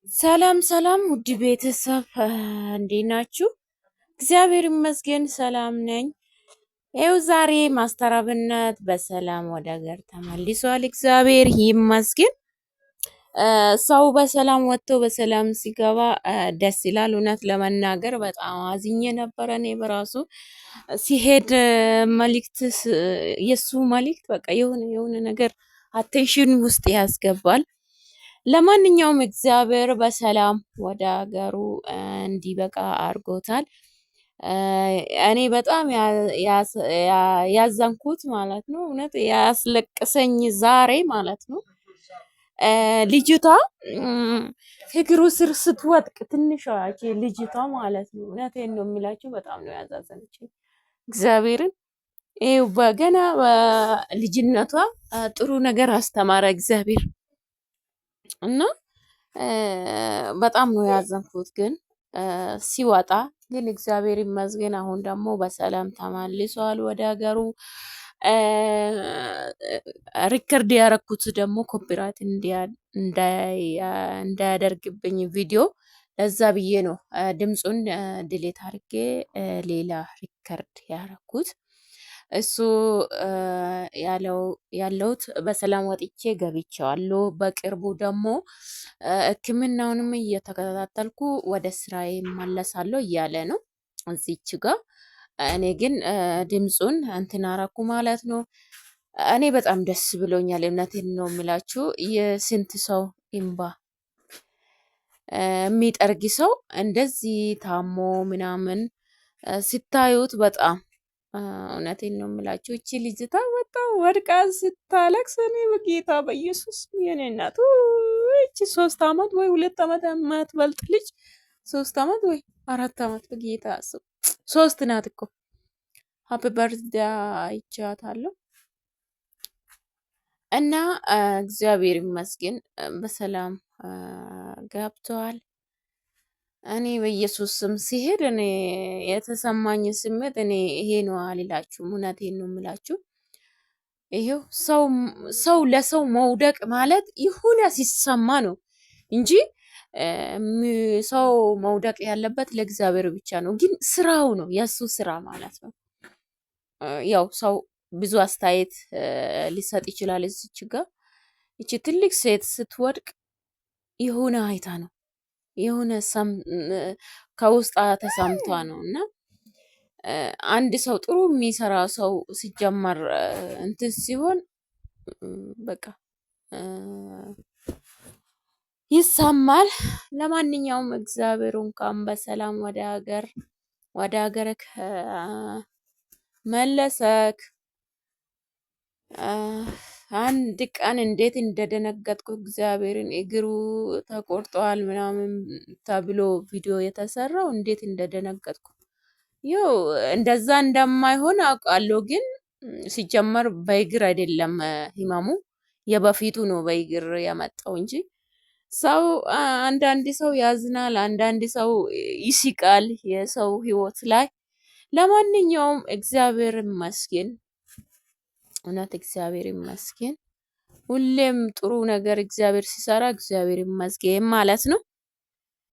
ሰላም ሰላም፣ ውድ ቤተሰብ እንዴት ናችሁ? እግዚአብሔር ይመስገን ሰላም ነኝ። ይኸው ዛሬ ማስተር አብነት በሰላም ወደ ሀገር ተመልሷል። እግዚአብሔር ይመስገን። ሰው በሰላም ወጥቶ በሰላም ሲገባ ደስ ይላል። እውነት ለመናገር በጣም አዝኜ ነበረ። እኔ በራሱ ሲሄድ መልእክት የእሱ መልእክት በቃ የሆነ የሆነ ነገር attention ውስጥ ያስገባል። ለማንኛውም እግዚአብሔር በሰላም ወደ ሀገሩ እንዲበቃ አድርጎታል። እኔ በጣም ያዘንኩት ማለት ነው፣ እውነት ያስለቅሰኝ ዛሬ ማለት ነው፣ ልጅቷ እግሩ ስር ስትወድቅ ትንሿ ልጅቷ ማለት ነው። እውነቴን ነው የሚላችሁ፣ በጣም ነው ያዛዘነችኝ እግዚአብሔርን። ይኸው በገና ልጅነቷ ጥሩ ነገር አስተማረ እግዚአብሔር እና በጣም ነው ያዘንኩት። ግን ሲወጣ ግን እግዚአብሔር ይመስገን አሁን ደግሞ በሰላም ተመልሷል ወደ ሀገሩ። record ያረኩት ደግሞ copyright እንዳያደርግብኝ ቪዲዮ ለዛ ብዬ ነው ድምፁን delete አድርጌ ሌላ record ያረኩት። እሱ ያለውት በሰላም ወጥቼ ገብቼዋለሁ። በቅርቡ ደግሞ ሕክምናውንም እየተከታተልኩ ወደ ስራዬ እመለሳለሁ እያለ ነው እዚች ጋር። እኔ ግን ድምፁን እንትን አረኩ ማለት ነው። እኔ በጣም ደስ ብሎኛል። እውነቴን ነው የምላችሁ። የስንት ሰው እምባ የሚጠርግ ሰው እንደዚህ ታሞ ምናምን ሲታዩት በጣም እውነቴን ነው የምላችሁ። እቺ ልጅታ በጣም ወድቃ ስታለቅስ እኔ በጌታ በኢየሱስ የኔ እናት፣ እቺ 3 አመት ወይ 2 አመት የማትበልጥ ልጅ፣ 3 አመት ወይ 4 አመት፣ በጌታ 3 ናት እኮ፣ happy birthday አይቻታለሁ። እና እግዚአብሔር ይመስገን በሰላም ገብተዋል። እኔ በኢየሱስ ስም ሲሄድ እኔ የተሰማኝ ስሜት እኔ ይሄ ነው አልላችሁም። እውነቴን ነው የምላችሁ። ይሄው ሰው ለሰው መውደቅ ማለት ይሁን ሲሰማ ነው እንጂ ሰው መውደቅ ያለበት ለእግዚአብሔር ብቻ ነው። ግን ስራው ነው የእሱ ስራ ማለት ነው። ያው ሰው ብዙ አስተያየት ሊሰጥ ይችላል። እዚች ጋ ይቺ ትልቅ ሴት ስትወድቅ የሆነ አይታ ነው፣ የሆነ ከውስጧ ተሰምቷ ነው። እና አንድ ሰው ጥሩ የሚሰራ ሰው ሲጀመር እንትን ሲሆን በቃ ይሰማል። ለማንኛውም እግዚአብሔር እንኳን በሰላም ወደ ሀገር ወደ ሀገርክ መለሰክ። አንድ ቀን እንዴት እንደደነገጥኩ እግዚአብሔርን፣ እግሩ ተቆርጧል ምናምን ተብሎ ቪዲዮ የተሰራው እንዴት እንደደነገጥኩ። ይኸው እንደዛ እንደማይሆን አውቃለሁ፣ ግን ሲጀመር በእግር አይደለም ህመሙ፣ የበፊቱ ነው በእግር የመጣው እንጂ። ሰው አንዳንድ ሰው ያዝናል፣ አንዳንድ ሰው ይስቃል የሰው ህይወት ላይ። ለማንኛውም እግዚአብሔር ይመስገን፣ እውነት እግዚአብሔር ይመስገን። ሁሌም ጥሩ ነገር እግዚአብሔር ሲሰራ እግዚአብሔር ይመስገን ማለት ነው።